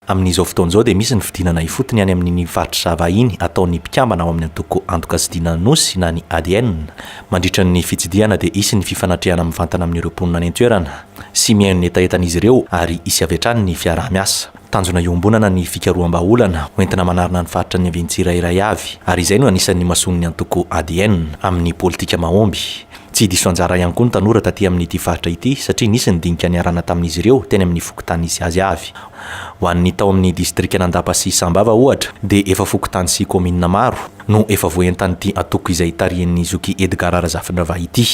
Amin'izao fotoana izao dia misy ny fidinana ifotony any amin'iny faritra Sava iny ataon'ny mpikambana ao amin'ny antoko Antoka sy Dina Nosy na ny ADN. Mandritra ny fitsidihana dia hisy ny fifanatrehana mivantana amin'ireo mponina any an-toerana sy mihaino ny hetahetan'izy ireo ary hisy avy hatrany ny fiaraha-miasa. Tanjona iombonana ny fikaroham-bahaolana hoentina manarina ny faritra niavian'ny tsirairay avy ary izay no anisan'ny imasoan'ny antoko ADN amin'ny politika mahomby. Tsy diso anjara ihany koa ny tanora taty amin'ity faritra ity satria nisy ny dinika niarahana tamin'izy ireo teny amin'ny fokontany nisy azy avy. Ho an'ny tao amin'ny distrikan'Andapa sy Sambava ohatra dia efa fokontany sy kaominina maro no efa voaentan'ity antoko izay tarihin'ny zoky Edgard Razafindravahy ity.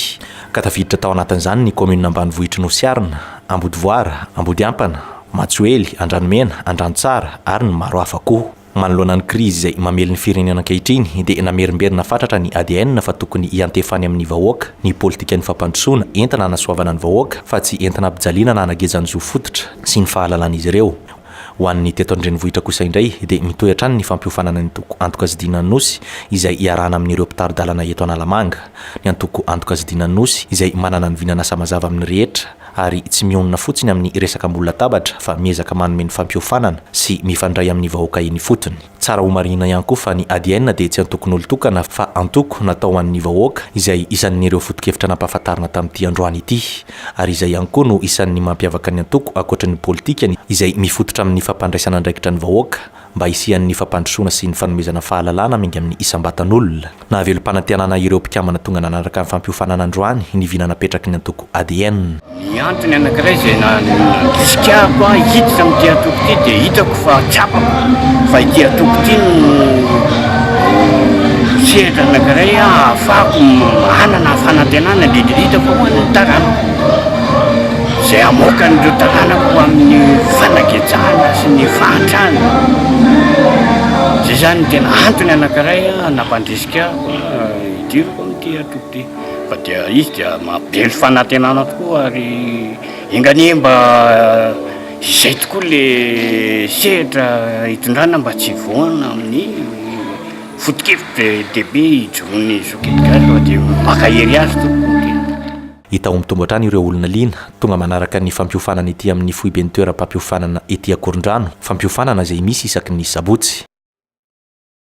Ka tafiditra tao anatin'izany ny kaominina ambanivohitr'i Nosiarina, Ambodivoara, Ambodiampana, Matsohely, Andranomena, Andranotsara ary ny maro hafa koa. Manoloana ny krizy izay mamely ny firenena ankehitriny dia namerimberina fatratra ny ADN fa tokony hiantefa any amin'ny vahoaka ny politikan'ny fampandrosoana entina hanasoavana ny vahoaka fa tsy entina hampijaliana na hanageja ny zo fototra sy ny fahalalan'izy ireo. Ho an'ny teto an-drenivohitra kosa indray dia mitohy hatrany ny fampiofanana ny antoko Antoka Zidina Anosy izay iarahana amin'ireo mpitari-dalana eto Analamanga. Ny antoko Antoka Zidina Anosy izay manana ny vinan'asa mazava amin'ny rehetra ary tsy mionona fotsiny amin'ny resaka ambony latabatra fa miezaka manome ny fampiofanana sy mifandray amin'ny vahoaka eny ifotony. Tsara homarihina ihany koa fa ny ADN dia tsy antokon'olon-tokana fa antoko natao ho an'ny vahoaka izay isan'ireo foto-kevitra nampahafantarina tamin'ity androany ity ary izay ihany koa no isan'ny mampiavaka ny antoko ankoatra ny politikany izay mifototra amin'ny fampandraisana andraikitra ny vahoaka mba hisian'ny fampandrosoana sy ny fanomezana fahalalana miainga amin'ny isam-batan'olona. Nahavelom-panantenana ireo mpikambana tonga nanaraka ny fampiofanana androany ny vina napetraky ny antoko ADN. Ny antony anankiray izay nandrisika ahy hiditra amin'ity antoko ity dia hitako fa tsapako fa ity antoko ity no sehatra anankiray ahafahako manana fanantenana indrindra indrindra fa ho an'ny taranako izay hamoaka an'ireo taranako amin'ny fanagejana sy ny fahantrana. Izay izany no tena antony anankiray nampandrisika ahy hidirako amin'ity antoko ity. Fa dia izy dia mampivelo fanantenana tokoa ary enga anie mba izay tokoa le sehatra hitondrana mba tsy hivoana amin'ny foto-kevitra dehibe ijoroan'ny zoky Edgar fa dia mankahery azy tompoko. Hita ho mitombo hatrany ireo olona liana tonga manaraka ny fampiofanana ety amin'ny foiben'ny toeram-pampiofanana ety Ankorondrano, fampiofanana izay misy isaky ny sabotsy.